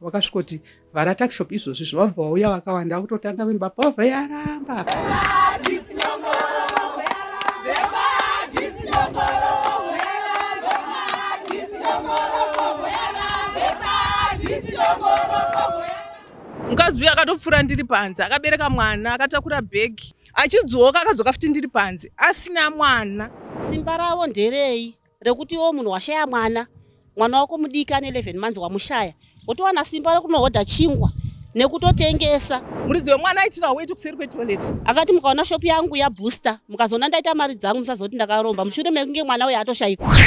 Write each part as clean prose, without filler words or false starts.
Vakasvikoti vhara tuckshop izvozvi izvo vabva vauya vakawanda vakutotanga kuimba povhe yaramba. Mukadzi uyu akatopfuura ndiri panze akabereka mwana akatakura bhegi achidzoka akadzoka futi ndiri panze asina mwana. Simba ravo nderei rekuti iwo munhu washaya mwana, mwana wako mudiki ane 11 months wamushaya, wotowana simba rekunohodha chingwa nekutotengesa. Muridzi wemwana aitira weti kuseri kwetoilet. Akati mukaona shop yangu yabooster mukazoona ndaita mari dzangu musazoti ndakaromba mushure mekunge mwana uyo atoshaikwa.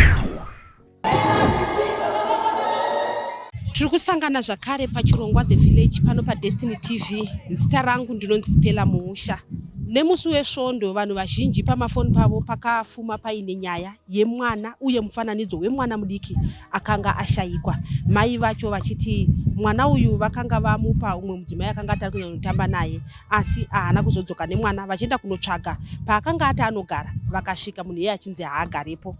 Tiri kusangana zvakare pachirongwa The Village pano paDestiny TV. Zita rangu ndinonzi Stella Muusha. Nemusi weSvondo vanhu vazhinji pamafoni pavo pakafuma paine nyaya yemwana uye mufananidzo wemwana mudiki akanga ashayikwa. Mai vacho vachiti mwana uyu vakanga vamupa umwe mudzimai akanga atari kuenda kunotamba naye asi ahana kuzodzoka nemwana vachienda kunotsvaga paakanga ati anogara vakasvika munhu iye achinzi haagarepo.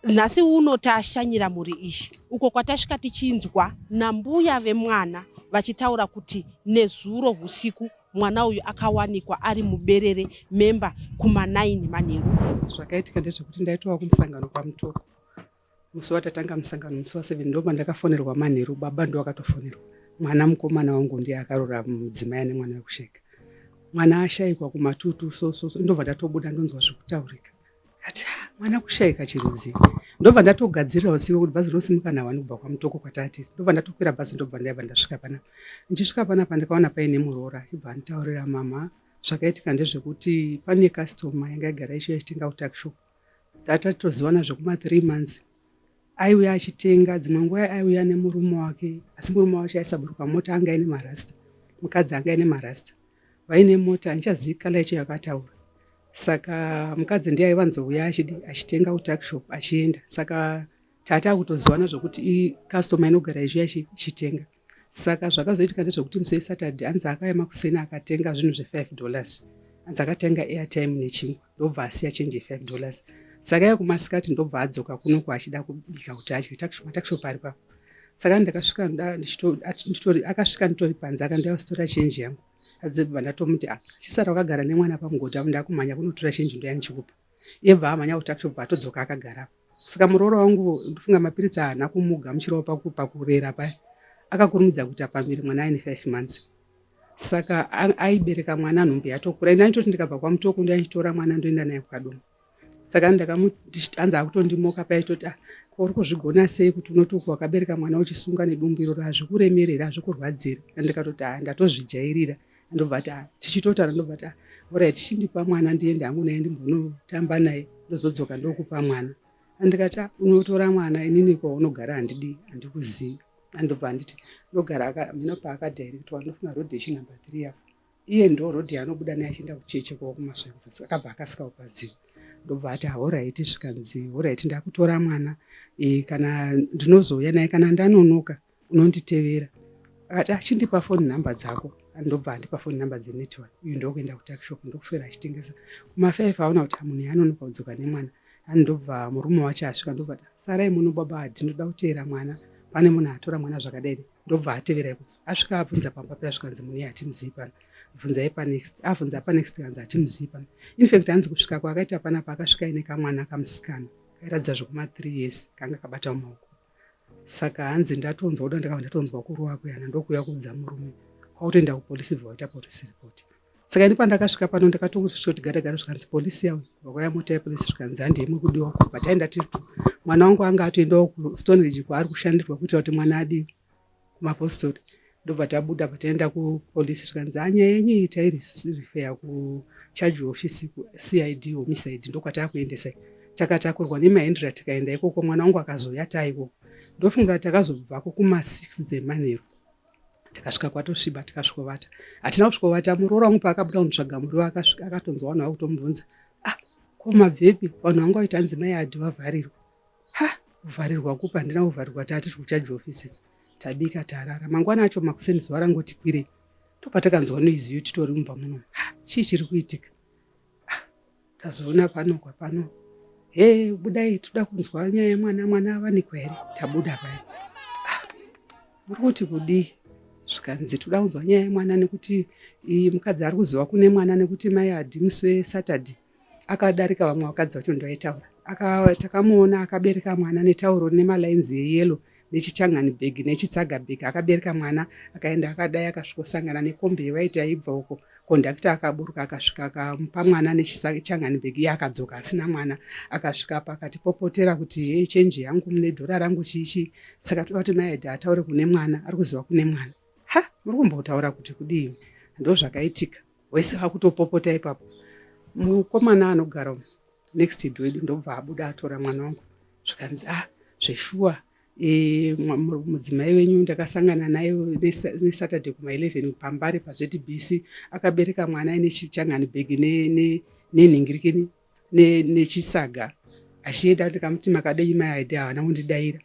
Nhasi uno tashanyira mhuri iyi uko kwatasvika tichinzwa nambuya vemwana vachitaura kuti nezuro husiku mwana uyu akawanikwa ari muberere memba kuma9 manheru. Zvakaitika ndezvekuti ndaitova kumusangano kwaMutoko musi watatanga musangano musi wa7 ndobva ndakafonerwa manheru baba ndo akatofonerwa mwana mukomana wangu ndiye akarora mudzimai ane mwana wekushaika mwana ashaikwa kumatutu so so so ndobva ndatobuda ndonzwa zvekutaurika Ati ah, mwana kushaika chirudzii. Ndobva ndatogadzirira usiku kuti bhazi rinosimuka nahwani kubva kwaMutoko kwatatiri. Ndobva ndatokwira bhazi ndobva ndaibva ndasvika panapa. Ndichisvika panapa ndakaona paine muroora achibva anditaurira mama zvakaitika ndezvekuti pane customer yanga yagara ichiuya ichitenga kutuckshop. Tatatozivana zvekuma 3 months. Aiuya achitenga dzimwe nguva aiuya nemurume wake asi murume wacho aisaburuka mota anga aine marasta. Mukadzi anga aine marasta. Vaine mota handichazivi kala yacho yakataura. Saka mukadzi ndiye aiwanzouya achidi achitenga kutuckshop achienda. Saka tata akutozivana zvokuti icustomer inogara ichiuya ichitenga. Saka zvakazoitika ndezvekuti musi weSaturday hanzi akauya makuseni akatenga zvinhu zve5 dollars. Hanzi akatenga airtime nechingwa ndobva asiya change ye5 dollars. Saka iye kumasikati ndobva adzoka kuno kwaachida kubika kuti adye matuckshop ari papo. Saka ndakasvika akasvika nditori panze akanditora change yangu. Adzibva ndatomuti ah, chisara wakagara nemwana pamugodhi apo ndakumhanya kunotora chenji ndoya ndichikupa. Iye bva amhanya kuti akutobva atodzoka akagara. Saka muroora wangu ndofunga mapiritsi haana kumugamuchirawo pakurera paya. Akakurumidza kuita pamiri mwana aine 5 months. Saka aibereka mwana nhumbu yatokura. Ini anditoti ndikabva kwaMutoko ndoya mwana ndoenda naye kuKadoma. Saka hanzi akutondimoka paya achitoti ah, ko uri kuzvigona sei kuti unoti uku wakabereka mwana uchisunga nedumbu iroro hazvikuremereri hazvikurwadziri ndikatoti ah ndatozvijairira ndobva ati ah tichitotaura ndobva ati ah orit chindipa mwana ndiende hangu naye ndimbonotamba naye ndozodzoka ndokupa mwana andikati ah unotora mwana inini kwaunogara handidi handikuzivi andobva anditi ndogara mhino paakadhairektwa ndofunga road yechinumber 3 apo Iye ndo road yaanobuda naye achienda kucheche kwavo kumasvingo kuzasi akabva akasikawo padziva ndobva ati horaiti zvikanzi horaiti ndakutora mwana e, kana ndinozouya naye kana ndanonoka unonditevera akati achindipa foni nhamba dzako ndobva andipa foni nhamba dzenetwork uyu ndokuenda kutakshop ndokuswera achitengesa kuma5 aona kuti munhu yaanonoka kudzoka nemwana ani ndobva murume wacho asvika ndobva sarai muno baba hadi ndoda kuteera mwana pane munhu atora mwana zvakadai ndobva atevera ikoko asvika abvunza pamba paya zvikanzi munhu iye hatimuzivi pano bvunzai panext abvunza panext kanzi hatimuzivi pano infact hanzi kusvika kwaakaita panapa akasvika aine kamwana kamusikana kairatidza zvekuma 3 years kanga kabata mumaoko saka hanzi ndatonzwa kuda ndakabva ndatonzwa kurova kuyana ndokuuya kuudza murume kwakutoenda kupolisi bva waita polisi report saka ini pandakasvika pano ndakatongosvika kuti gara gara zvikanzi polisi yauya vakauya mota yepolisi zvikanzi handi imwe kudiwa ko but aenda tiri tu mwana wangu anga atoendawo kustone ridge kwaari kushandirwa kuitira kuti mwana adiwe kumapostori ndobva tabuda pataenda kupolisi zvikanzi anyaya yenyu iyi tairifeya kucharge office kucid homicide ndokwatakuendesai takatakurwa nemahendra tikaenda ikoko mwana wangu akazouya taikoko ndofunga takazobvako kuma6 dzemanheru Takasvika kwatosviba tikasvikovata. Hatina kusvikovata muroora wangu paakabuda kunotsvaga muriwo akasvika akatonzwa vanhu vakutomubvunza. Ah, ko mabvepi? Vanhu vanga vaiti hanzi mai Adi vavharirwa. Ha, kuvharirwa kupi? Handina kuvharirwa tati tiri kucharge office isu. Tabika tarara. Mangwana acho makuseni zuva rangoti kwirei. Ndopatakanzwa noise iyo titori mumba muno. Ha, chii chiri kuitika? Ah, tazoona pano kwapano. He, budai toda kunzwa nyaya yemwana, mwana avanikwa here? Tabuda paya. Ah. Muri kuti kudii? Zvikanzi toda kunzwa nyaya yemwana nekuti mukadzi ari kuziva kune mwana nekuti mai Adi musi weSaturday akadarika vamwe vakadzi vacho ndovaitaura. Takamuona akabereka mwana netauro nemalines eyellow nechichangani bag nechitsaga bag akabereka mwana akaenda akadai akasvikosangana nekombi yewaiti aibva uko kondakita akaburuka akasvika akamupa mwana nechichangani bag iye akadzoka asina mwana akasvika apa akatipopotera kuti hei chenji yangu mune dhora rangu chichi saka toda kuti mai Adi ataure kune mwana ari kuziva kune mwana ha muri kumbotaura kuti kudii ndozvakaitika wese vakutopopota ipapo mukomana anogara next door wedu ndobva abuda atora mwana wangu zvikanzi ah zveshuwa e, mudzimai wenyu ndakasangana naye nesaturday kuma11 pambare paZBC akabereka mwana aine chichangani bhegi nenhingirikini nechisaga achienda ndikamuti makadei mai Aidi havana kundidaira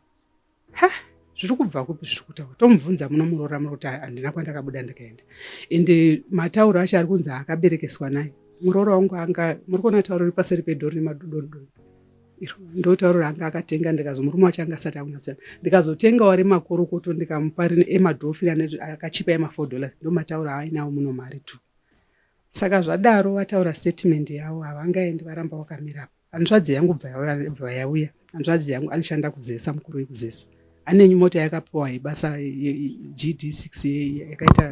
ha zviri kubva kupi zviri kutaura tomubvunza muno muroora muri kuti handina kwandakabuda ndikaenda ende matauro acho ari kunzi akaberekeswa naye muroora wangu anga muri kuona tauro riri paseri pedhori nemadododori iro ndotauro raanga akatenga ndikazo murume wacho anga asati akunyatsa ndikazotengawo remakorokoto ndikamupa emadhofini akachipa ema4 dollars ndo matauro aainawo muno mari tu saka zvadaro vataura statement yavo havangaendi varamba vakamirapo hanzvadzi yangu bva yauya hanzvadzi yangu anoshanda kuzesa mukuru wekuzesa ane mota yakapiwa yebasa GD6 yakaita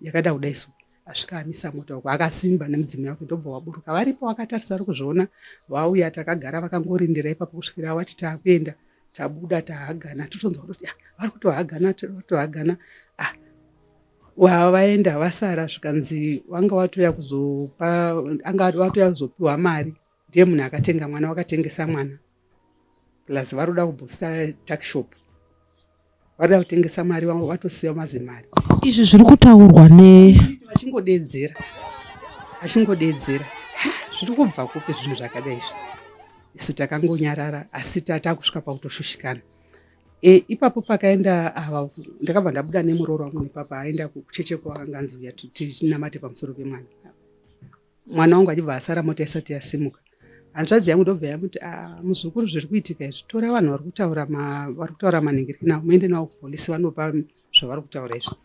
yakada kudai so asvika amisa mota uko akasimba nemudzimai wake ndobva waburuka varipo vakatarisa vari kuzviona vauya takagara vakangorindira ipapo kusvikira wati taakuenda tabuda tahagana totonzwa kutoti ah, vari kutohagana tohagana ah vaenda vasara zvikanzi vanga watouya kuzopa anga watouya kuzopiwa mari ndiye munhu akatenga mwana wakatengesa mwana plus vari kuda kuboosta tuckshop vari kuda kutengesa mari vatosiya mazimari izvi zviri kutaurwa ne vachingodedzera vachingodedzera zviri kubva kupi zvinhu zvakadai izvi isu takangonyarara asi takusvika pakutoshushikana e, ipapo pakaenda ava ndakabva ndabuda nemurooro wangu nepapa aenda kucheche kwakanga anzi uya tinamate pamusoro pemwana mwana wangu achibva asara mota isati yasimuka hanzvadzi yangu ndobva yamuti ah, muzukuru zviri kuitika izvi tora vanhu vari kutaura vari kutaura manhingiriki navo muende navo kupolisi vanopa zvavari kutaura izvi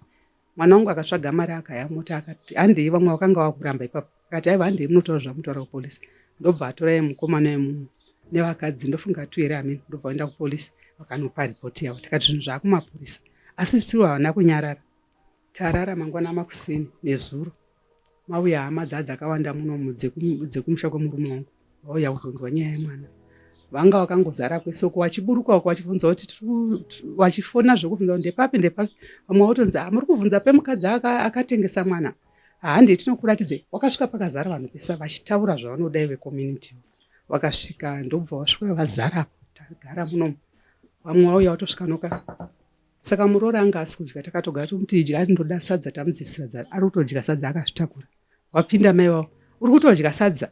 mwana wangu akatsvaga mari akaya mota akati handei vamwe vakanga vakuramba ipapo akati aiva handei munotaura zvamunotaura kupolisi ndobva atorai mukomana wemunhu nevakadzi ndofunga tu here amene ndobva vaenda kupolisi vakanopa ripoti yavo tikati zvinhu zvaakumapurisa asi still havana kunyarara tarara mangwana makuseni nezuro mauya hama dzaa dzakawanda munomu dzekumusha kwemurume wangu vauya kuzonzwa nyaya yemwana vanga vakangozara kwese uko vachiburuka uko vachibvunza kuti vachifona zvekubvunza kuti ndepapi ndepapi vamwe votonzi ah, muri kubvunza pemukadzi akatengesa mwana handei tinokuratidzei wakasvika pakazara vanhu pesa vachitaura zvavanoda vecommunity vakasvika ndobva vasvika vazara tagara munomu vamwe vauya vatosvika noka saka muroora anga asi kudya takatogara tomuti idya ati ndoda sadza tamudzisira dzara ari kutodya sadza akazvitakura wapinda mai vavo uri kutodya sadza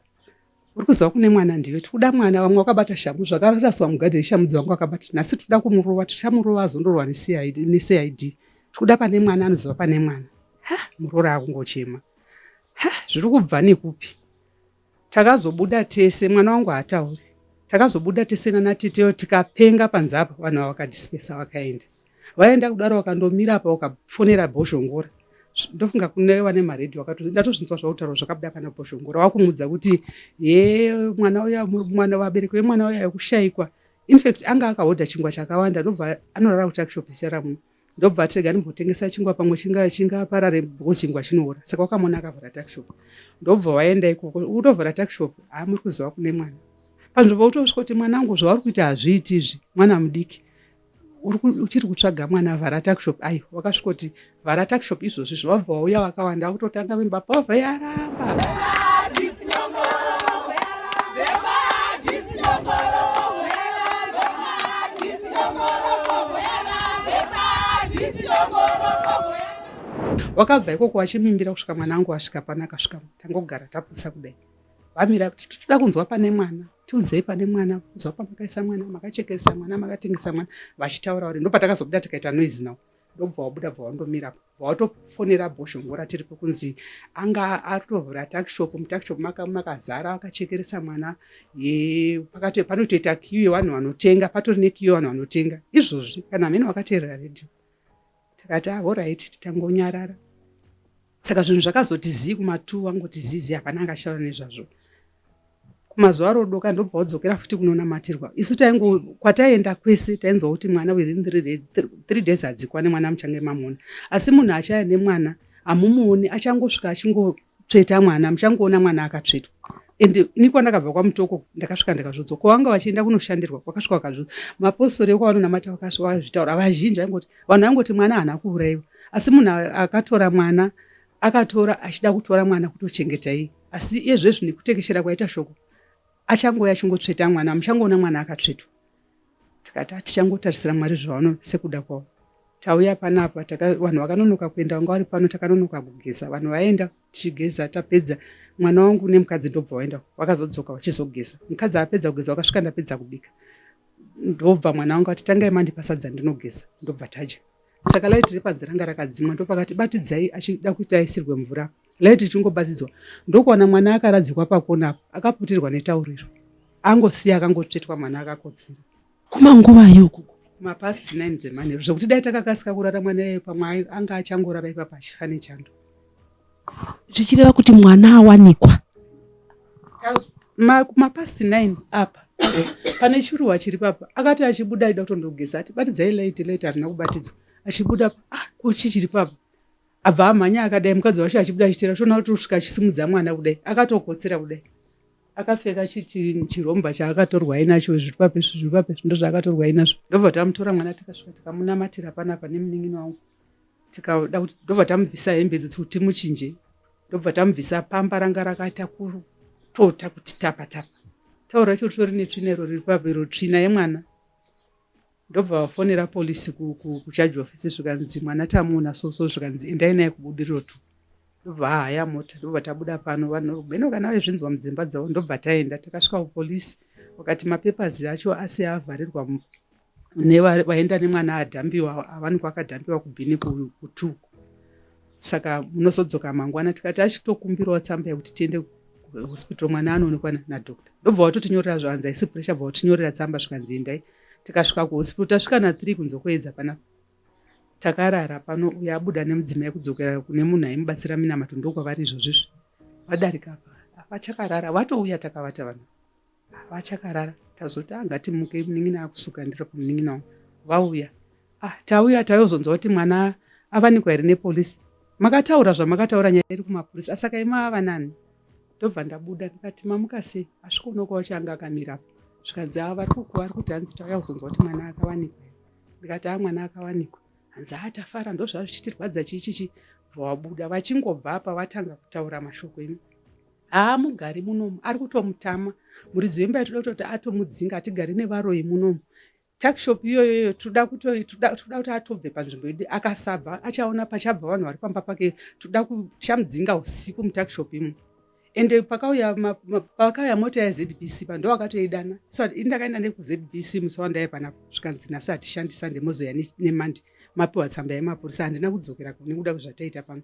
uri kuziva kune mwana ndiwe tikuda mwana vamwe vakabata shamu zvakaraswa mugadheni shamu dzevangu vakabata nhasi toda kumurova tichamurova azondorwa neCID tikuda pane mwana anoziva pane mwana ha muroora akungochema ha zviri kubva nekupi takazobuda tese mwana wangu haatauri takazobuda tese nanateteyo tikapenga panze apa vanhu ava vakadhispesa vakaenda vaenda kudaro vakandomira apa vakafonera bhozhongora ndofunga kune vane maredhiyo ndatozvinzwa zvakutaurwa zvakabuda pana bhozhongora wakumudza kuti ye mwana uya mwana vabereki vemwana uya yekushayikwa infact anga akahodha chingwa chakawanda ndobva anorara kutuckshop charamuno ndobva atirega ndimbotengesa chingwa pamwe chingaparare because chingwa chinoora saka wakamona akavhura tuckshop ndobva waenda ikoko utovhura tuckshop haa muri kuziva kune mwana panzvimbo utosvika kuti mwana wangu zvauri kuita hazviiti izvi mwana mudiki uchiri kutsvaga mwana vhara tuckshop ai wakasvika kuti vhara tuckshop izvozvi zvawabva wauya vakawanda vakutotanga kuimba povhe yaramba wakabva ikoko wachimimbira kusvika mwana wangu wasvika pano akasvika tangogara tapusa kudai vamira kuti toda kunzwa pane mwana tiudzei pane mwana kunzwa pamakaisa mwana makachekesa mwana makatengesa mwana vachitaura vari ndopatakazobuda tikaita noise now ndobva wabuda bva wandomirapo watofonera bhoshongora tiripo kunzi anga atovhura tuckshop mutuckshop makazara akachekeresa mwana pakati panotoita queue yevanhu vanotenga patori nequeue yevanhu vanotenga izvozvi kana hamene wakateerera redhiyo. Takati ahoraiti, ah, titangonyarara. Saka zvinhu zvakazoti zii kuma2, wangoti zii zii, hapana angachitaura nezvazvo. Kumazuva rodoka ndobva wadzokera futi kunonamatirwa. Isu taingo kwataienda kwese tainzwa kuti mwana within 3 days hadzikwane mwana muchange mamuona, asi munhu achaya nemwana hamumuoni, achangosvika achingotsveta mwana, muchangoona mwana akatsvetwa. Ende ini kwandakabva kwaMutoko ndakasvika ndikazviudzwa, kwavanga vachienda kunoshandirwa kwakasvika vakazviudzwa. Mapostori ekwavanonamata vakasvika vazvitaura. Vazhinji vaingoti, vanhu vaingoti mwana haana kuurayiwa, asi munhu akatora mwana akatora achida kutora mwana kutochengeta iye. Asi iyezvezvi nekutekeshera kwaita shoko, achangouya achingotsveta mwana, muchangoona mwana akatsvetwa. Tikati tichangotarisira Mwari zvavano sekuda kwavo. Tauya panapa, vanhu vakanonoka kuenda, vanga vari pano, takanonoka kugeza. Vanhu vaenda tichigeza, tapedza, mwana wangu nemukadzi ndobva waenda, vakazodzoka vachizogeza. Mukadzi apedza kugeza, vakasvika ndapedza kubika, ndobva mwana wangu ati, "Tangai mandipa sadza ndinogeza." Ndobva tadya. Saka light repanze ranga rakadzimwa, ndopakati batidzai, achida kuti aisirwe mvura. Light ichingobatidzwa, ndokuwana mwana akaradzikwa pakona apo, akaputirwa netauriro, angosiya akangotsvetwa, mwana akakotsira. Kumanguva uku? Mapast 9 dzemanheru, zvekuti dai takakasika kurara, mwana iyeyo pamwe anga achangorara ipapo achifa nechando. Zvichireva kuti mwana awanikwa? Mapast 9 apa pane chiruwa chiri papa. Akati achibuda aida kutondogeza, ati batidzai light, light harina kubatidzwa. Achibuda, ah, ko chii chiri papa? Abva amhanya akadai, mukadzi wacho achibuda achitera, toona kuti kusvika achisimudza mwana kudai, akatokotsera kudai, akapfeka chiromba chaakatorwa ainacho, zviri pape, zviri pape, ndo zvaakatorwa ainazvo. Ndobva tamutora mwana, tikasvika tikamunamatira panapa nemunin'ina wangu, tikada kuti ndobva tamubvisa hembe idzo kuti timuchinje. Ndobva tamubvisa pamba, ranga rakaita kutota kuti tapa tapa, tauro racho ritori netsvina iro riri papo iro, tsvina yemwana. Ndobva vafonera polisi kucharge office, zvikanzi mwana tamuona so so, zvikanzi endai naye kuBudiriro tu. Ndobva ahaya mota, ndobva tabuda pano. Vanhu beno kana vaizvinzwa mudzimba dzavo, ndobva taenda. Takasvika kupolisi, vakati mapapers acho asi avharirwa nevaenda nemwana adhambiwa, awanikwa akadhambiwa kubhini kutuku, saka munozodzoka mangwana. Tikati achitokumbirawo tsamba yekuti tiende hospital, mwana anoonekwa nadoctor. Ndobva watotinyorera, zvanzi haisi pressure, bva watinyorera tsamba, zvikanzi endai. Tikasvika kuhospital, tasvika na3 kunze kuedza panapa. Takarara pano, uyo abuda nemudzimai kudzokera kune munhu aimubatsira minamato, ndokwavari izvozvizvi vadarika apa, vachakarara, vatouya takavata, vanhu vachakarara. Tazoti angatimuke, munin'ina akusuka, ndiro pamunin'ina wangu vauya. Ah, tauya tayozonzwa kuti mwana avanikwa here nepolisi. Makataura zvamakataura, nyaya iri kumapurisa, asaka ima ava nani? Ndobva ndabuda, ndikati mamuka sei? Asvika unoko wacho anga akamirapo, zvikanzi ava vari kuku vari kuti hanzi tauya kuzonzwa kuti mwana akawanikwa here. Ndikati a mwana akawanikwa. Hanzi a tafara, ndozvazvichitirwadza chichichi. Bva wabuda, vachingobva apa vatanga kutaura mashoko imi, haamugari munomu, ari kutomutama muridzi wemba, toda kutoti atomudzinga, hatigari nevaroyi munomu, tuckshop iyoyoyo toda kuti atobve panzvimbo yedu, akasabva achaona pachabva vanhu vari pamba pake, toda kuchamudzinga usiku mutuckshop imo. Ende pakauya mota yeZBC pa, ndo vakatoidana. So ini ndakaenda nekuZBC musi wandaiva panapa, zvikanzi nhasi hatishandisa, ndemozoya neMonday mapiwa tsamba yemapurisa. Handina kudzokera nekuda kwezvataita pano,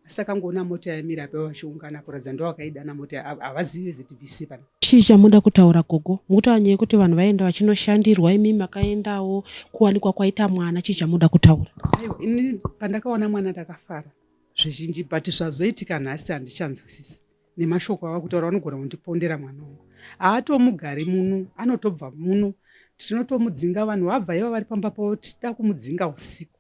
asi takangoona mota yamira pa, vachiungana kuratidza ndo vakaidana mota, havazivi ZBC pana. Chii chamuda kutaura, gogo? Mukutaura nyaya yekuti vanhu vaenda vachinoshandirwa, imi makaendawo, kuwanikwa kwaita mwana, chii chamuda kutaura? Aiwa, ini pandakaona mwana ndakafara zvizhinji, but zvazoitika nhasi handichanzwisisi nemashoko ava kutaura. Vanogona kundipondera mwana wangu, haatomugari muno, anotobva muno, tinotomudzinga. Vanhu vabva iva vari pamba pavo, tida kumudzinga usiku.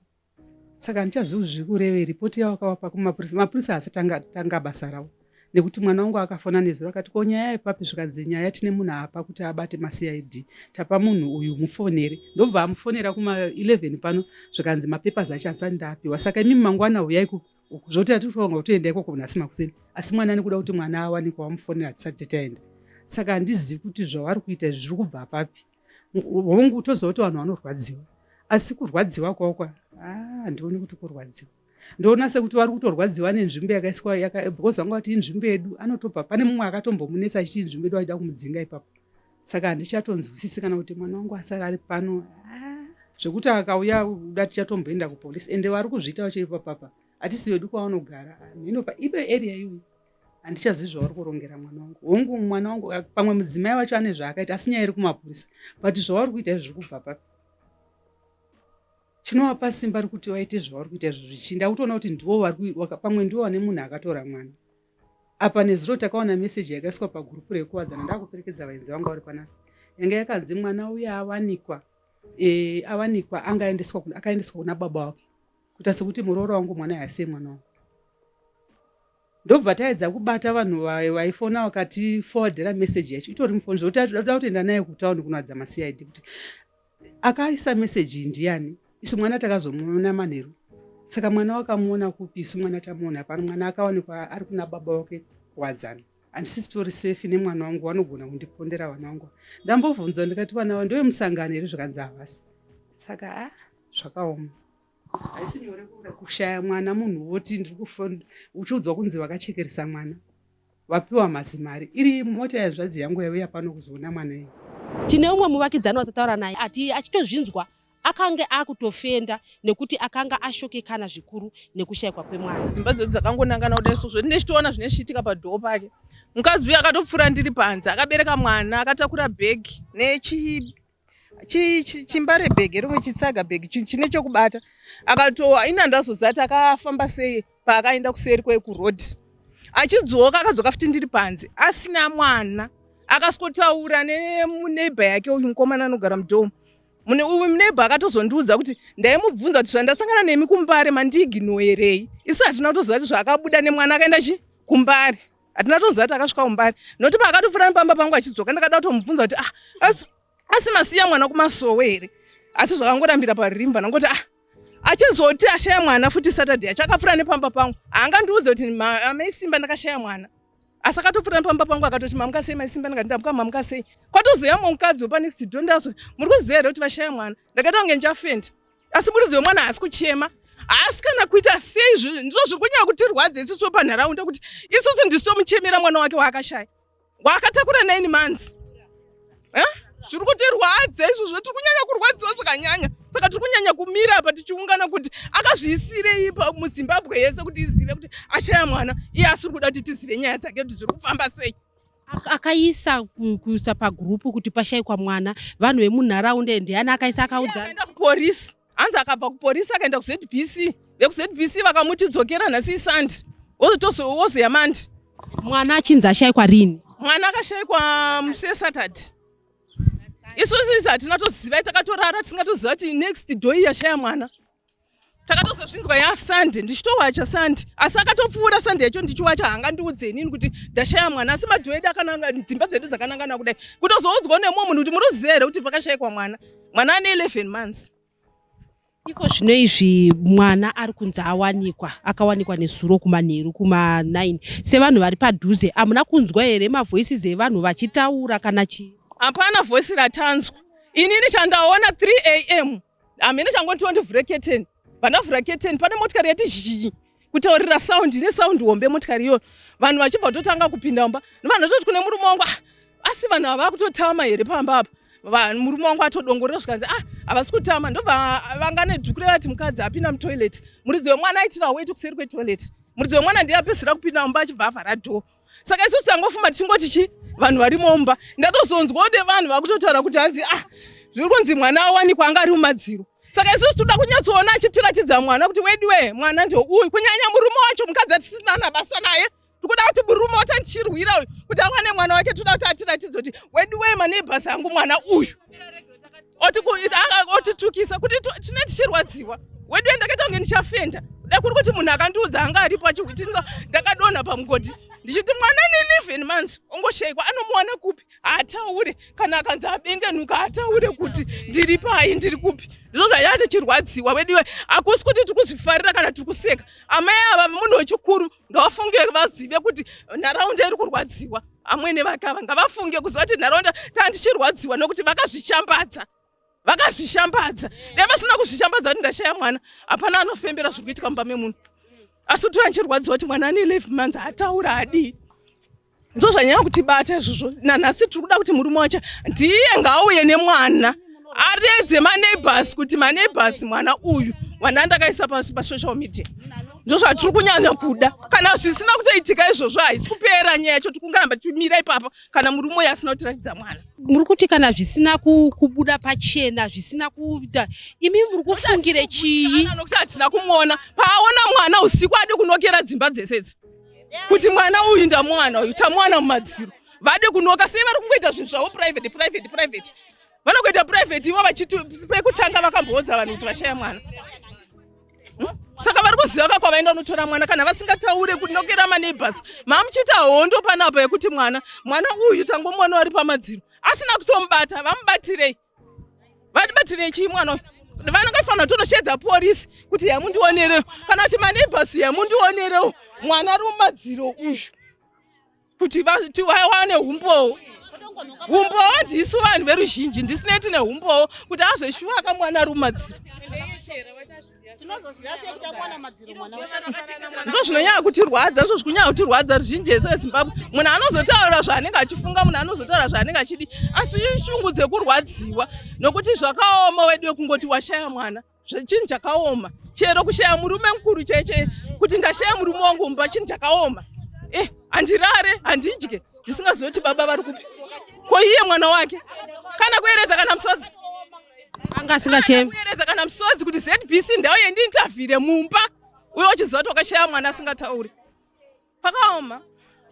Saka handichazivi zviri kureve ripoti yavakavapa kumapurisa. Mapurisa haasati tanga basa ravo, nekuti mwana wangu akafona nezuro akati, "Ko nyaya yepapi?" Zvikanzi nyaya tine munhu apa kuti abate maCID, tapa munhu uyu, mufonere. Ndobva amufonera kuma11 pano, zvikanzi mapapers acho asati ndaapiwa, saka imimi mangwana uyai uku. Zvoti atitofunga kutoenda ikoko nhasi makuseni, asi mwana nekuda kuti mwana awanikwa wamufonera, hatisati taenda. Saka handizivi kuti zvavari kuita izvi zviri kubva papi. Hongu, toziva kuti vanhu vanorwadziwa, asi kurwadziwa kwakwa, handioni kuti kurwadziwa. Ndoona sekuti vari kutorwadziwa nenzvimbo yakaiswa, because vanga vati inzvimbo yedu, anotobva pane mumwe akatombomunetsa achiti inzvimbo yedu, achida kumudzinga ipapo. Saka handichatonzwisisi kana kuti mwana wangu asara ari pano, zvekuti akauya kuda tichatomboenda kupolisi. Ende vari kuzviita vacho ipapapa hatisi vedu kwavanogara, mhino ipe area iyoyo, handichazivi zvavari kurongera mwana wangu. Hongu, mwana wangu pamwe mudzimai wacho ane zvaakaita, asi nyaya iri kumapurisa, but zvavari kuita izvi zviri kubva papi? Chinovapa simba rekuti vaite zvavari kuita izvo zvichii? Ndakutoona kuti ndivo vari pamwe ndivo vane munhu akatora mwana. Apa nezuro takaona meseji yakaiswa pagurupu rekuwadzana ndakuperekedza vaenzi vanga vari panapa. Yanga yakanzi mwana uya awanikwa e, awanikwa anga aendeswa akaendeswa kuna baba wake. Kuita sekuti muroora wangu mwana haasiye mwana wangu. Ndobva taedza kubata vanhu vaifona vakati forwardera message yacho itori mufoni zvekuti toda kutoenda naye kutauni kunoadza maCID kuti akaisa message iyi ndiyani. Isu mwana takazomuona manheru saka mwana wakamuona kupi? Isu mwana tamuona pano, mwana akawanikwa ari kuna baba wake kuwadzana. Handisisi tori safe nemwana wangu, vanogona kundipondera vana vangu. Ndambobvunza ndikati vana ava ndevemusangano here, zvikanzi havasi. Saka a zvakaoma, haisi nyore kushaya mwana munhu woti ndiri uchiudzwa kunzi vakachekeresa mwana vapiwa mazimari. Iri mota yanzvadzi yangu yauya pano kuzoona mwana iyi. Tine umwe muvakidzani watataura naye ati achitozvinzwa akange akutofenda nekuti akanga ashokekana zvikuru nekushayikwa kwemwana. Dzimba dzedu dzakangonangana kudai so zvoti ndichitoona zvine zvichiitika padhoo pake. Mukadzi uyu akatopfuura ndiri panze akabereka mwana akatakura bhegi nechi chimbare bhegi rimwe chitsaga bhegi chine chekubata akatowa ini handazoziva kuti akafamba sei paakaenda kuseri kwekuroad achidzoka akadzoka futi ndiri panze asina mwana akasikotaura neneighbor yake uyu mukomana anogara mudhomu mune uyu neighbor akatozondiudza kuti ndaimubvunza kuti zvandasangana nemi kumbare mandiignoerei isu hatina kutoziva kuti zvaakabuda nemwana akaenda chi kumbare hatina toziva kuti akasvika kumbare nokuti paakatopfuura nepamba pangu achidzoka ndakada kutomubvunza kuti ah asi, asi masiya mwana kumasowe here asi zvakangorambira parimba ndangoti ah achizoti ashaya mwana futi Saturday achakapfuura nepamba pangu haangandiudze kuti amai Simba ndakashaya mwana asi akatopfuura nepamba pangu akatoti mamuka sei mai Simba ndikati ndamuka mamuka sei kwatozoya mumwe mukadzi wepanext door ndazo muri kuziva here kuti vashaya mwana ndakaita kunge ndichafenda asi muridzi wemwana haasi kuchema haasi kana kuita sei ndizvo zviri kunyanya kutirwadza isusu panharaunda kuti isusu ndisu tomuchemera mwana wake waakashaya waakatakura 9 months eh? Zviri kutirwadza izvozvo tiri kunyanya kurwadziwa zvakanyanya saka tiri kunyanya kumira apa tichiungana kuti akazviisirei muZimbabwe yese kuti izive kuti ashaya mwana iye asiri kuda kuti tizive nyaya dzake kuti dziri kufamba sei. Akaisa kuisa pagurupu kuti pashayikwa mwana vanhu vemunharaunda ndiani akaisa akaudza akaenda kuporisi hanzi akabva kuporisi akaenda kuZBC vekuZBC vakamuti dzokera nhasi isandi wozoya mandi. Mwana achinzi ashayikwa rini? Mwana akashayikwa musi weSaturday. Isusu isu hatina toziva takatorara tisingatoziva kuti next door yashaya mwana. Takatozozvinzwa yaSunday ndichitowacha Sunday asi akatopfuura Sunday yacho ndichiwacha haangandiudze inini kuti ndashaya mwana asi madhoo edu akananga dzimba dzedu dzakanangana kudai kutozoudzwa nemumwe munhu kuti muruziva here kuti pakashayikwa mwana mwana ane 11 months. Iko zvino izvi mwana ari kunzi awanikwa akawanikwa nezuro kumanheru kuma9 sevanhu vari padhuze hamuna kunzwa here mavoices evanhu vachitaura kana chii? Hapana voice ratanzwa inini chandaona 3 am hamene changondiwa ndivhure keteni vandavhura keteni pane motikari yati zhii kutaurira sound ine sound hombe motikari iyoyo vanhu vachibva kutotanga kupinda mumba vanhu vatoti kune murume wangu ah, asi vanhu ava vakutotama here pamba apa murume wangu atodongorera zvikanzi ah havasi kutama ndobva vanga nedhuku revati mukadzi apinda mutoilet muridzi wemwana aitira weti kuseri kwetoilet muridzi wemwana ndiye apedzisira kupinda mumba achibva avhara dhoo saka isusu tangofuma tichingoti chi vanhu varimo mumba ndatozonzwawo nevanhu vakutotaura kuti hanzi ah zviri kunzi mwana awanikwa anga ari mumadziro saka isusu toda kunyatsoona achitiratidza mwana kuti weduwe mwana ndio uyu kunyanya murume wacho mukadzi atisina nabasa naye tikuda kuti murume watandichirwira uyu kuti awane mwana wake toda kuti atiratidze kuti weduwe maneighbors angu mwana uyu otitukisa kuti tine tichirwadziwa weduwe ndakaita kunge ndichafenda dai kuri kuti munhu akandiudza anga aripo achihwitinza ndakadonha pamugodhi ndichiti mwana ne 11 months ongoshayikwa anomuwana kupi haataure kana akanzi abengenuka haataure kuti ndiri pai ndiri kupi ndizvo zvanyanya tichirwadziwa weduwe hakusi kuti tiri kuzvifarira kana tiri kuseka amai ava munhu wechikuru ngavafunge vazive kuti nharaunda iri kurwadziwa amwene vake ava ngavafunge kuziva kuti nharaunda tandichirwadziwa nokuti vakazvishambadza vakazvishambadza dai vasina kuzvishambadza kuti ndashaya mwana hapana anofembera zviri kuitika mumba memunhu asi kuti anchirwadziwa kuti mwana ane 11 months hataura adii ndo zvanyanya kutibata izvozvo nanhasi tiri kuda kuti murume wacho ndiye ngaauye nemwana aredze maneighbors kuti maneighbors mwana uyu wana ndakaisa pasi pasocial media. Ndozvatiri kunyanya kuda. Kana zvisina kutoitika izvozvo haisi kupera nyaya yacho, tikungaramba tichimira ipapa kana murume uyo asina kutiratidza mwana. Muri kuti kana zvisina kubuda pachena, zvisina kuita, imi muri kufungire chii? Nokuti hatina kumuona. Paaona mwana usiku adi kunokera dzimba dzese idzi kuti mwana uyu ndamuwana uyu, tamuwana mumadziro. Vadi kunoka sei? Vari kungoita zvinhu zvavo private, private, private. Vanokuita private ivo vachiti pekutanga vakamboudza vanhu kuti vashaya mwana. Saka vari kuziva ka kwavaenda kunotora mwana kana vasingataure kunokera maneighbors. Mamuchiita hondo panapa yekuti mwana mwana uyu tangomuwana vari pamadziro asina kutomubata. Vamubatirei? Vatibatirei chii mwana uyu? Vanongafanira kutonoshedza porisi kuti yamundionerewo, kana kuti maneighbors yamundionerewo mwana ari mumadziro uyu, kuti vawane umbowo. Umbowo ndisu vanhu veruzhinji, ndisine tine umbowo kuti azveshuwa akamwana ari mumadziro. Ndizvo zvinonyanya kutirwadza, izvo zvikunyanya kutirwadza ruzhinji yese weZimbabwe. Munhu anozotaura zvaanenge achifunga, munhu anozotaura zvaanenge achidi, asi shungu dzekurwadziwa nokuti zvakaoma wedu kungoti washaya mwana, chinhu chakaoma. Chero kushaya murume mukuru cheche, kuti ndashaya murume wangu mumba, chinhu chakaoma. Handirare, handidye, ndisingazivi kuti baba vari kupi. Ko iye mwana wake kana kueredza kana musodzi anga asingachemi, kueredza kana musodzi kuti ZBC ndau yendiintavhire mumba, uye uchiziva kuti wakashaya mwana asingatauri. Pakaoma.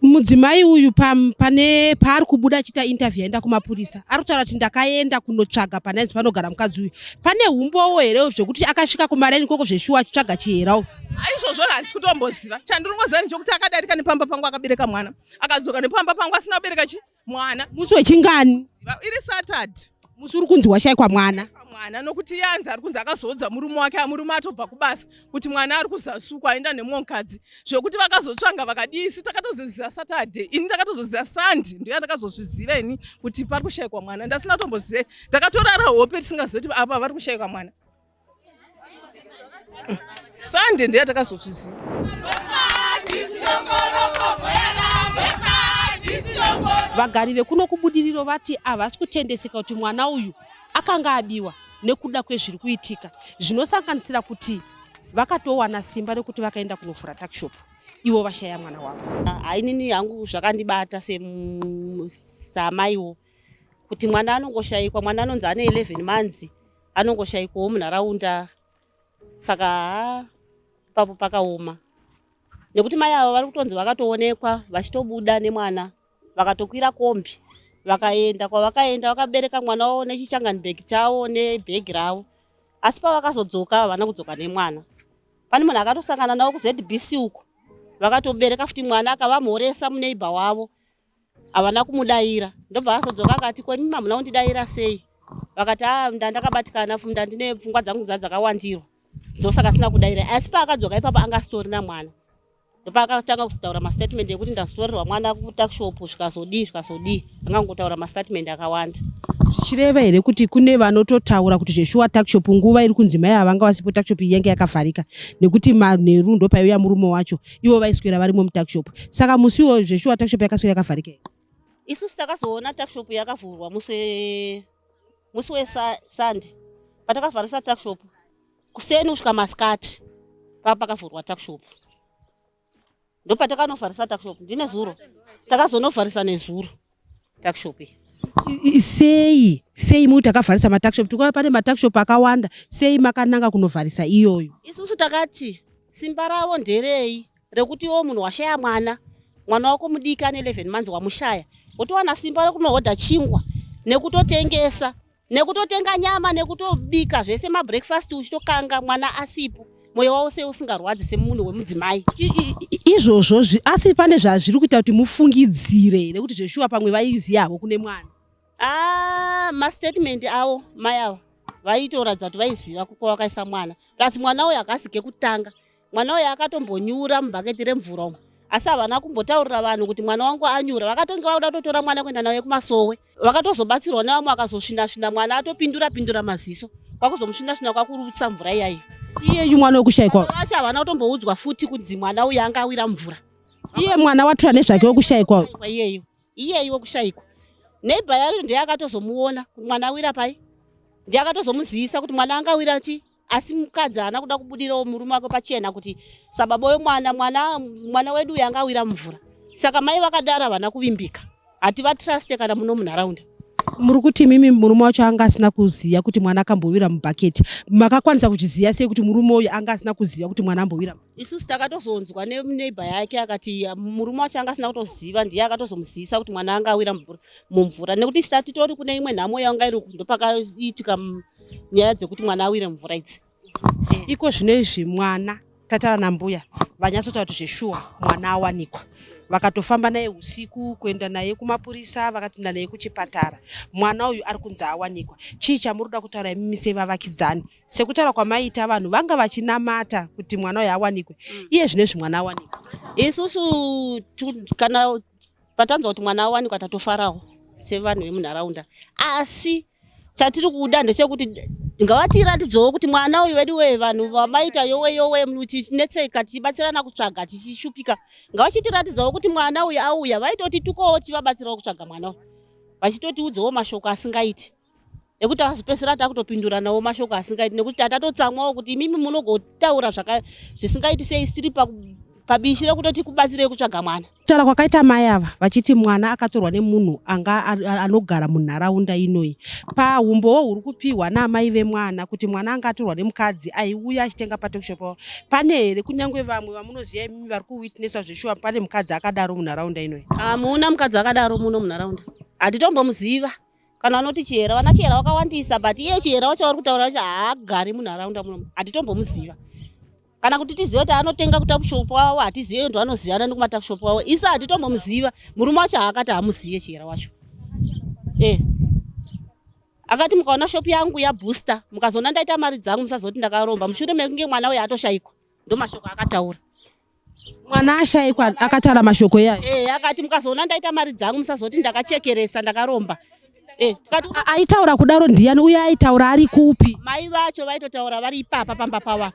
Mudzimai uyu pane paari kubuda achiita interview aenda kumapurisa, ari kutaura kuti ndakaenda kunotsvaga panainzi panogara mukadzi uyu. Pane umbowo here zvekuti akasvika kumaraini ikoko zveshuwa achitsvaga chihera uyu? Aizvozvo handisi kutomboziva. Chandiri kungoziva ndechekuti akadarika nepamba pangu akabereka mwana, akadzoka nepamba pangu asina kubereka chi mwana. Musi wechingani? Iri Saturday. Musi uri kunzi washayikwa mwana. Mwana, nokuti yanzi ari kunzi akazoudza murume wake, murume atobva kubasa, kuti mwana ari kuzasukwa aenda nemumwe mukadzi. Zvekuti vakazotsvanga vakadii, isu takatozoziva Saturday. Ini ndakatozoziva Sunday, ndiyo ndakazozviziva ini kuti pari kushayikwa mwana. Ndasina tomboziva, takatorara hope tisingazivi kuti apa vari kushayikwa mwana. Sunday ndiyo takazozviziva. Vagari vekuno kuBudiriro vati havasi kutendeseka kuti mwana uyu akanga abiwa nekuda kwezviri kuitika, zvinosanganisira kuti vakatowana simba rekuti vakaenda kunovhura tuckshop ivo vashaya mwana wavo. Hainini hangu zvakandibata samaiwo kuti mwana anongoshayikwa, mwana anonzi ane 11 months anongoshayikwawo munharaunda. Saka ha, ipapo pakaoma nekuti mai avo vari kutonzi vakatoonekwa vachitobuda nemwana, vakatokwira kombi vakaenda kwavakaenda, vakabereka mwana wavo nechichangani bhegi chavo nebhegi ravo, asi pavakazodzoka havana kudzoka nemwana. Pane munhu akatosangana navo kuZBC uko, vakatobereka futi mwana, akavamhoresa muneighbour wavo, havana kumudaira. Ndobva azodzoka akati, "Ko imi hamuna kundidayira sei?" Vakati, "A, ndandakabatikana, ndandine pfungwa dzangu dzadzakawandirwa, ndosaka sina kudayira." Asi paakadzoka ipapo anga asitorina mwana. Ndopaakatanga kuzotaura mastatement ekuti ndazotorerwa mwana kutuckshop, zvikazodii, zvikazodii. Angangotaura mastatement akawanda. Zvichireva here kuti kune vanototaura kuti zveshuwa tuckshop nguva iri kunzi mai havanga vasipo, tuckshop iyi yange yakavharika, nekuti manheru ndo paiuya murume wacho, ivo vaiswera varimo mutuckshop? Saka musi iwoyo zveshuwa tuckshop yakaswera yakavharika here? Isusu takazoona tuckshop yakavhurwa musi weSunday. Patakavharisa tuckshop kuseni kusvika masikati, papa pakavhurwa tuckshop, ndopatakanovharisa tuckshop. Ndine zuro takazonovharisa, nezuro tuckshop iyi. Sei muri takavharisa matuckshop? Tikuva pane matuckshop akawanda, sei makananga kunovharisa iyoyo? Isusu takati simba ravo nderei rekuti iwo munhu washaya mwana, mwana wako mudiki ane 11 months wamushaya, wotowana simba rekunohodha chingwa nekutotengesa nekutotenga nyama nekutobika zvese, mabreakfast uchitokanga, mwana asipo? Mwoyo wavo sei usingarwadzi semunhu wemudzimai? Izvozvo asi pane zvazviri kuita kuti mufungidzire here kuti zveshuwa pamwe vaiziva havo kune mwana? Ah, mastatement avo mai ava vaitoratidza kuti vaiziva kwavakaisa mwana. Plus mwana uyu hakasi kekutanga, mwana uyu akatombonyura mubhaketi remvura umu, asi havana kumbotaurira vanhu kuti mwana wangu anyura. Vakatonge vakuda kutotora mwana kuenda naye kumasowe, vakatozobatsirwa nevamwe, vakazosvina-svina mwana atopindura pindura maziso, kwakuzomusvina-svina kwakurutsa mvura iyayi. Iyeyu mwana wekushayikwa? Vacho havana kutomboudzwa futi kunzi mwana uyu anga awira mvura. Iye mwana watura nezvake wekushayikwa? Iyeyu, iyeyu wekushayikwa, neighbour yacho ndiye akatozomuona kuti mwana awira pai, ndiye akatozomuzivisa kuti mwana anga awira chi. Asi mukadzi haana kuda kubudirawo murume wake pachena kuti sababa wemwana mwana mwana wedu uyu anga awira mumvura. Saka mai vakadaro havana kuvimbika, hativatruste kana muno munharaunda. Muri kuti imimi murume wacho anga asina kuziva kuti mwana akambowira mubhaketi. Makakwanisa kuzviziva sei kuti murume uyu anga asina kuziva kuti mwana ambowira? Isusu takatozonzwa neneighbor yake akati murume wacho anga asina kutoziva, ndiye akatozomuzivisa kuti mwana anga awira mumvura, nekuti isu tatitori kune imwe nhamo yanga iri ndopakaitika nyaya dzekuti mwana awire mumvura idzi. Iko zvino izvi mwana tatara nambuya vanyatsotaura kuti zveshuwa mwana awanikwa. Vakatofamba naye usiku kuenda naye kumapurisa, vakatoenda naye kuchipatara. Mwana uyu ari kunzi awanikwa. Chii chamuri kuda kutaura imimi sevavakidzani? Sekutaura kwamaita vanhu vanga vachinamata kuti mwana uyu awanikwe. Iye zvino izvi mwana awanikwa. Isusu kana patanzwa kuti mwana awanikwa tatofarawo sevanhu vemunharaunda, asi chatiri kuda ndechekuti ngavatiratidzewo kuti mwana uyu wedu we vanhu vamaita yowe yowe tichinetseka tichibatsirana kutsvaga tichishupika, ngavachitiratidzawo kuti mwana uyu auya, vaitotitukawo tichivabatsirawo kutsvaga mwana uyu, vachitotiudzawo mashoko asingaiti ekuti azopedzisira takutopinduranawo mashoko asingaiti, nekuti tatatotsamwawo kuti imimi munogotaura zvisingaiti sei tiri pabishi rekutoti kubatsirei kutsvaga mwana. Kutaura kwakaita mai ava vachiti mwana akatorwa nemunhu anga anogara munharaunda inoyi, pahumbowo huri kupiwa naamai vemwana kuti mwana anga atorwa nemukadzi aiuya achitenga patuckshop pavo, pane here kunyange vamwe vamunoziva imimi vari kuwitnessa zveshuwa pane mukadzi akadaro munharaunda inoyi? Hamuna mukadzi akadaro muno munharaunda, hatitombomuziva. Kana vanoti Chihera, vana Chihera vakawandisa, but iye Chihera wacho vari kutaura wacho haagari munharaunda muno, hatitombomuziva. Kana kuti tizive kuti anotenga kutuckshop wavo, hatizive ndo anozivana nekumatakshop wavo, isu hatitombomuziva. Murume wacho haakati hamuzive Chihera wacho. Akati mukaona shop yangu yabooster, mukazoona ndaita mari dzangu musazoti ndakaromba, mushure mekunge mwana uyu atoshaikwa. Ndo mashoko akataura. Mwana ashaikwa akataura mashoko iyayo? Akati mukazoona ndaita mari dzangu musazoti ndakachekeresa ndakaromba. Tikati Aitaura kudaro ndiani? Uye aitaura ari kupi? Mai vacho vaitotaura vari ipapa pamba pava.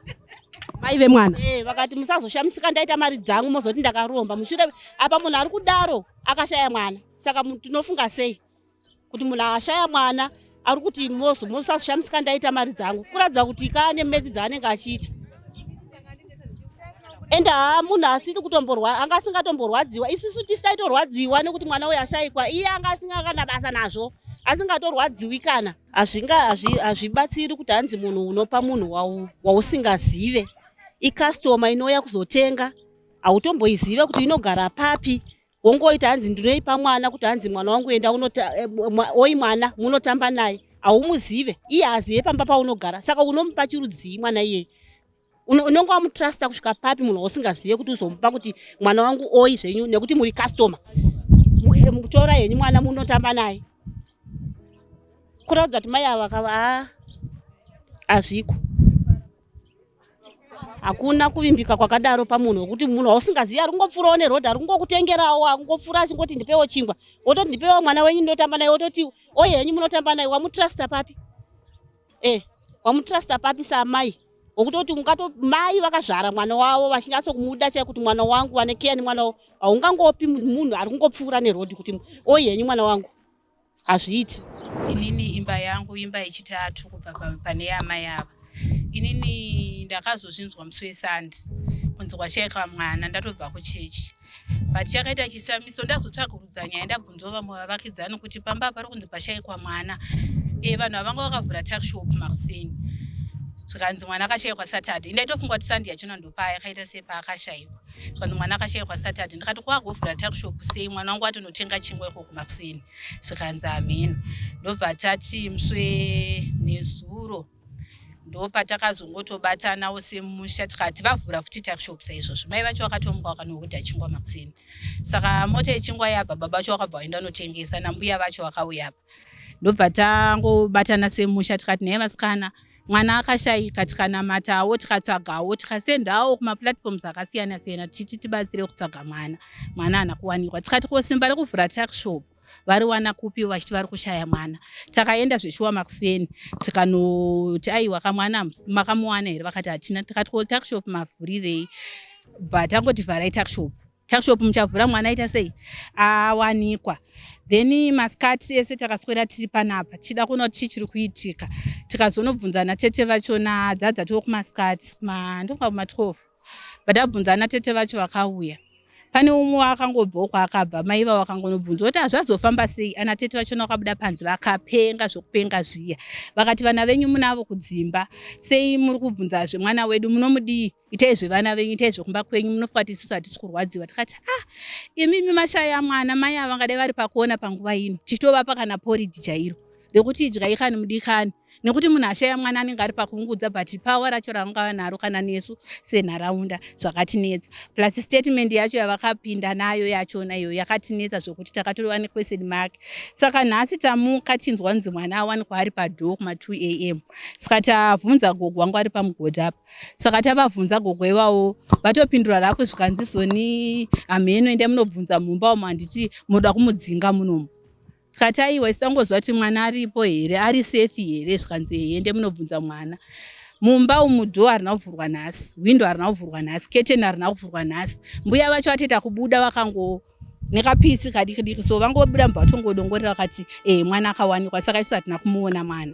Mai vemwana? Vakati musazoshamisika ndaita mari dzangu mozoti ndakaromba. Mushure apa munhu ari kudaro akashaya mwana. Saka tinofunga sei kuti munhu ashaya mwana ari kuti musazoshamisika ndaita mari dzangu, kuratidza kuti kane metsi dzaanenge achiita. Ende haa munhu asiri kutomborwa, anga asingatomborwadziwa. Isusu tisu taitorwadziwa nekuti mwana uyu ashaikwa, iye anga asinga kana basa nazvo, asingatorwadziwi kana. Hazvibatsiri kuti hanzi munhu unopa munhu wausingazive. Ikastoma inouya kuzotenga, hautomboizive kuti inogara papi. Wongoita hanzi ndinoipa mwana kuti hanzi mwana wangu enda oi mwana munotamba naye, haumuzive, iye haazive pamba paunogara. Saka unomupa chirudzii mwana iyeye? Unonge wamutrusta kusvika papi munhu wausingazive kuti uzomupa kuti mwana wangu oi zvenyu nekuti muri customer. Mutora henyu mwana munotamba naye. Kuratidza kuti mai ava vakava hazviko. Hakuna kuvimbika kwakadaro pamunhu wekuti munhu wausingazivi ari kungopfuurawo nerodhi, ari kungokutengerawo, akungopfuura achingoti ndipewo chingwa, wototi ndipewo mwana wenyu ndinotamba naye, wototi oyi henyu munotamba naye. Wamutrusta papi? Wamutrusta papi saamai? Wokutoti ungato mai vakazvara mwana wavo vachinyatso kumuda chai kuti mwana wangu vane care nemwana wavo, haungangopi munhu ari kungopfuura nerodhi kuti oyi henyu mwana wangu. Hazviiti. Inini imba yangu imba yechitatu kubva pane yamai ava. Inini ndakazozvinzwa musi weSande kunzi kwashaikwa mwana, ndatobva kuchechi. But chakaita chishamiso, ndazotsvakurudza nyaya, ndabvunzawo vamwe vavakidzani kuti pamba pari kunzi pashaikwa mwana. Vanhu ava vanga vakavhura tuckshop makuseni, zvikanzi mwana akashaikwa Saturday. Ndaitofunga kuti Sunday yachona ndopayakaita sepaakashaikwa. Zvikanzi mwana akashaikwa Saturday. Ndikati kwagovhura tuckshop sei, mwana wangu atonotenga chingwa ikoko makuseni? Zvikanzi hameno. Ndobva tati musi nezuro ndopatakazongotobatanawo semusha, tikati vavhura futi tuckshop saizvozvo. Mai vacho vakatomuka vakanohodha chingwa makuseni. Saka mota yechingwa yabva, baba vacho vakabva vaenda notengesa, nambuya vacho vakauya apa. Ndobva tangobatana semusha tikati naye vasikana, mwana akashaika, tikanamatawo, tikatsvagawo, tikasendawo kumaplatforms akasiyana siyana tichiti tibatsire kutsvaga mwana. Mwana haana kuwanikwa. Tikati ko simba rekuvhura tuckshop variwana kupi vachiti vari kushaya mwana? Takaenda zveshuwa makuseni tikanoti aiwa kamwana makamuwana here? Vakati hatina. Tikati ko tuckshop mavhurirei? Bva tangoti vharai tuckshop. Tuckshop muchavhura mwana aita sei awanikwa. Then masikati ese takaswera tiri panapa tichida kuona kuti chii chiri kuitika. Tikazonobvunzana tete vachona dzadzatiwo kumasikati ndofunga kuma 12 but abvunzana tete vacho vakauya. Pane umwe wakangobvawo kwaakabva mai ivavo vakangonobvunza kuti hazvazofamba sei ana tete vachona vakabuda panze vakapenga zvokupenga zviya vakati vana venyu munavo kudzimba sei muri kubvunzazve mwana wedu munomudii itai zvevana venyu itai zvekumba kwenyu munofunga kuti isusu hatisi kurwadziwa tikati ah imimi mashaya mwana mai ava vangadai vari pakuona panguva ino tichitovapa kana poriji chairo rekuti idyai kani mudikani nekuti munhu ashaya mwana anenge ari pakuungudza but power racho ravangava naro kana nesu senharaunda zvakatinetsa plus statement yacho yavakapinda nayo yachona iyo yakatinetsa zvokuti takatoreva nequestion mark saka nhasi tamuka tinzwa nzi mwana awanikwa ari padhoo kuma 2 am saka tabvunza gogo wangu ari pamugodhi apa saka tavabvunza gogo ivavo vatopindura rako zvikanzi zvoni hamheno ende munobvunza mumba umo handiti munoda kumudzinga munomu tikati aiwa isu tangoziva kuti mwana aripo here ari safe here zvikanzi ehe ende munobvunza mwana mumba umu dhoo harina kuvhurwa nhasi hwindo harina kuvhurwa nhasi keteni harina kuvhurwa nhasi mbuya vacho vatoita kubuda vakango nekapisi kadiki diki so vangobuda mubva vatongodongorera vakati e mwana akawanikwa saka isu hatina kumuona mwana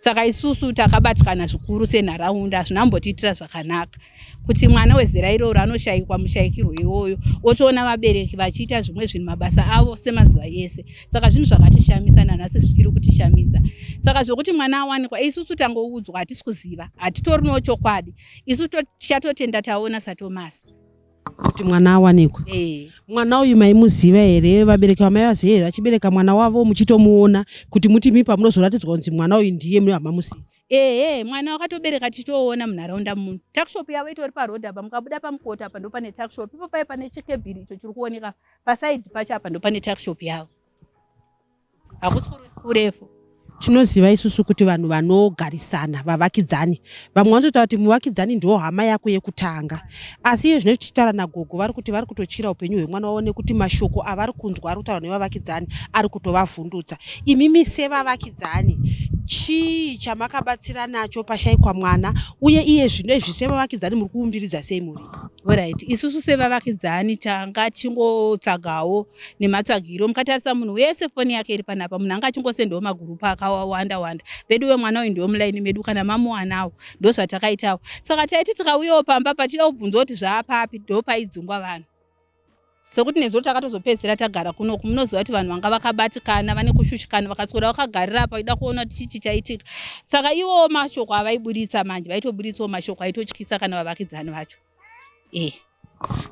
Saka isusu takabatikana zvikuru senharaunda, hazvina kumbotiitira zvakanaka kuti mwana wezera iroro anoshaikwa mushaikirwo iwoyo, otoona vabereki vachiita zvimwe zvinhu mabasa avo semazuva ese. Saka zvinhu zvakatishamisa nanhasi zvichiri kutishamisa. Saka zvokuti mwana awanikwa, isusu tangoudzwa, hatisi kuziva, hatitorinawo chokwadi. Isu tichatotenda taona saTomasi. kuti mwana awanikwe Eh. mwana uyu maimuziva here vabereki vamaivaziva here vachibereka mwana wavo muchitomuona kuti muti mi pamunozoratidzwa kunzi mwana uyu ndiye mune hamamuzivi Ehe, mwana wakatobereka tichitoona munharaunda muno. Tuckshop yavo itori paroad apa, mukabuda pamukota apa ndopane tuckshop. Ipo paye pane chikebhiri icho chiri kuoneka pasaidi pacho apa ndopane tuckshop yavo. Hakusi kurefu. Tinoziva isusu kuti vanhu vanogarisana vavakidzani vamwe vanototaura kuti muvakidzani ndiwo hama yako yekutanga asi iye zvino tichitaura nagogo vari kuti vari kutotyira upenyu hwemwana wavo nekuti mashoko avari kunzwa ari kutaurwa nevavakidzani ari kutovavhundutsa imimi sevavakidzani chii chamakabatsira nacho pashaikwa mwana uye iye zvino izvi sevavakidzani muri kuumbiridza sei mhuri Alright, isusu sevavakidzani tanga tichingotsvagawo nematsvagiro. Mukatarisa munhu wese foni yake iri panapa, munhu anga achingosendawo magurupu akawanda wanda. Veduwe mwana uyu ndiwo mulaini medu kana mamuwanawo, ndozvatakaitawo. Saka taiti tikauyawo pamba pachida kubvunzwa kuti zvaapapi, ndopaidzingwa vanhu. Sekuti nezuro takatozopedzisira tagara kunoku, munoziva kuti vanhu vanga vakabatikana, vane kushushikana, vakaswera vakagarira apa vaida kuona kuti chii chichaitika. Saka iwowo mashoko avaiburitsa manje, vaitoburitsawo mashoko aitotyisa kana vavakidzani vacho. Eh.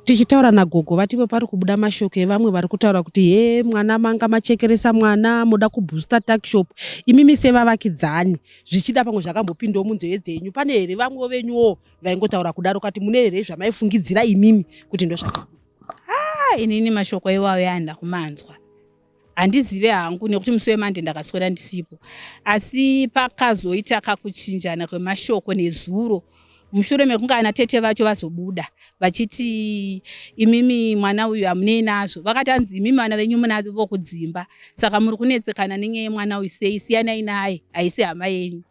Tichitaura nagogo vativo pari kubuda mashoko evamwe vari kutaura kuti he mwana manga machekeresa mwana moda kubooster tuckshop imimi sevavakidzani zvichida pamwe zvakambopindawo munzeve dzenyu pane here vamwewo venyuwo vaingotaura kudaro kati mune here zvamaifungidzira imimi kuti ndozvakati ah, inini mashoko iwayo handina kumanzwa handizive hangu nekuti musi wemande ndakaswera ndisipo asi pakazoita kakuchinjana kwemashoko nezuro mushure mekunge ana tete vacho vazobuda vachiti imimi mwana uyu hamunei nazvo vakati hanzi imimi vana venyu munavo kudzimba saka muri kunetsekana nenyaya yemwana uyu sei siyanai naye haisi hama yenyu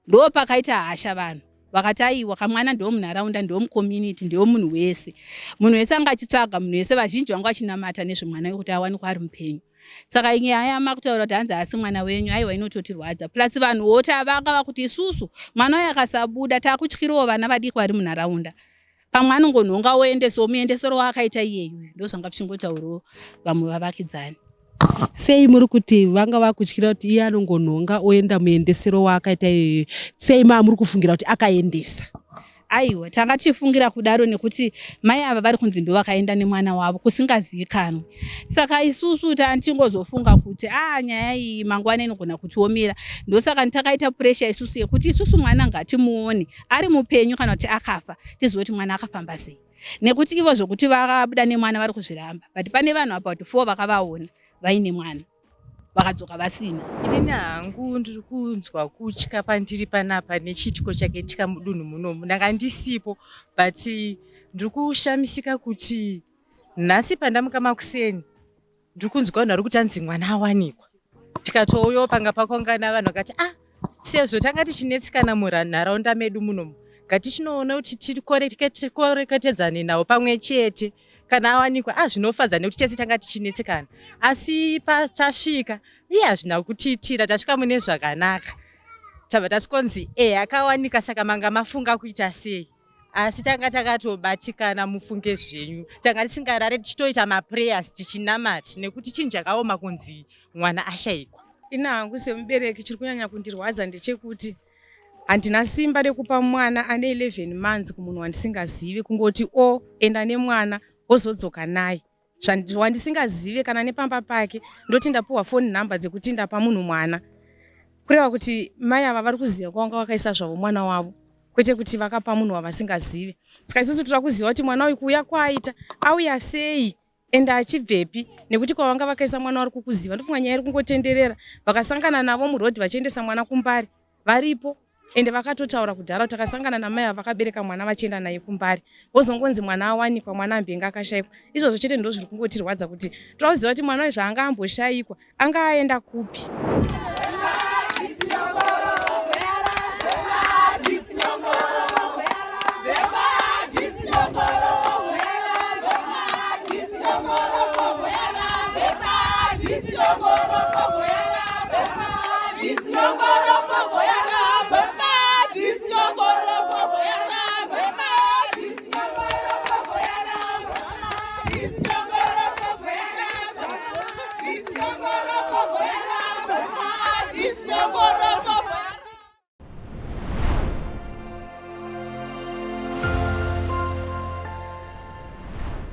Ndopakaita hasha vanhu vakati aiwa kamwana ndewemunharaunda ndewemucommunity ndewemunhu wese munhu wese anga achitsvaga munhu wese vazhinji vanga vachinamata nezvemwana wekuti awanikwa ari mupenyu saka nyaya yamakutaura kuti hanzi haasi mwana wenyu aiwa inototirwadza plus vanhu woti avanga vakuti isusu mwana uyo akasabuda takutyirawo vana vadiki vari munharaunda pamwe anongonhonga oendesawo muendesero waakaita iyeyu ndozvanga zvichingotaurawo vamwe vavakidzani Sei muri kuti vanga vakutyira kuti iye anongonhonga oenda muendesero waakaita iyoyo? Sei maa muri kufungira kuti akaendesa? Aiwa, tanga tichifungira kudaro nekuti mai ava vari kunzi ndovakaenda nemwana wavo kusingazivikanwi. Saka isusu tichingozofunga kuti a ah, nyaya iyi mangwana inogona kutiomera. Ndosaka takaita pressure isusu yekuti isusu mwana ngatimuone ari mupenyu kana kuti akafa tizive kuti mwana akafamba sei. Nekuti ivo zvokuti vakabuda nemwana vari kuzviramba but pane vanhu about 4 vakavaona vaine mwana vakadzoka vasina. Inini hangu ndiri kunzwa kutya pandiri panapa nechiitiko chakaitika mudunhu munomu. Ndanga ndisipo but ndiri kushamisika kuti nhasi pandamuka makuseni ndiri kunzwa vanhu vari kuti anzi mwana awanikwa tikatouyawo panga pakaungana vanhu vakati ah sezvo tanga tichinetsekana munharaunda medu munomu ngatichinoona kuti tikoreketedzane navo pamwe chete. Kana awanikwa a zvinofadza nekuti tese tanga tichinetsekana, asi patasvika iye hazvina kutiitira. Tasvika mune zvakanaka, tabva tasvikonzi e akawanika, saka manga mafunga kuita sei? Asi tanga takatobatikana, mufunge zvenyu, tanga tisingarare, tichitoita maprayers, tichinamata, nekuti chinhu chakaoma kunzi mwana ashayikwa. Ini hangu semubereki, chiri kunyanya kundirwadza ndechekuti handina simba rekupa mwana ane 11 months kumunhu wandisingazivi. Kungoti o enda nemwana wozodzoka naye, wandisingazive kana nepamba pake, ndoti ndapuhwa phone number dzekuti ndapa munhu mwana, kureva kuti mai ava vari kuziva kwavanga vakaisa zvavo mwana wavo, kwete kuti vakapa munhu wavasingazive. Saka isusu toda kuziva kuti mwana uyu kuuya kwaaita, auya sei, ende achibvepi, nekuti kwavanga vakaisa mwana vari kukuziva. Ndofunga nyaya iri kungotenderera, vakasangana navo murodhi vachiendesa mwana kuMbare varipo, ende vakatotaura kudhara kuti takasangana namai ava vakabereka mwana vachienda naye kuMbare, wozongonzi mwana awanikwa, mwana ambenga akashayikwa. Izvozvo chete ndo zviri kungotirwadza, kuti toda kuziva kuti mwana uyu zvaanga amboshayikwa anga aenda kupi.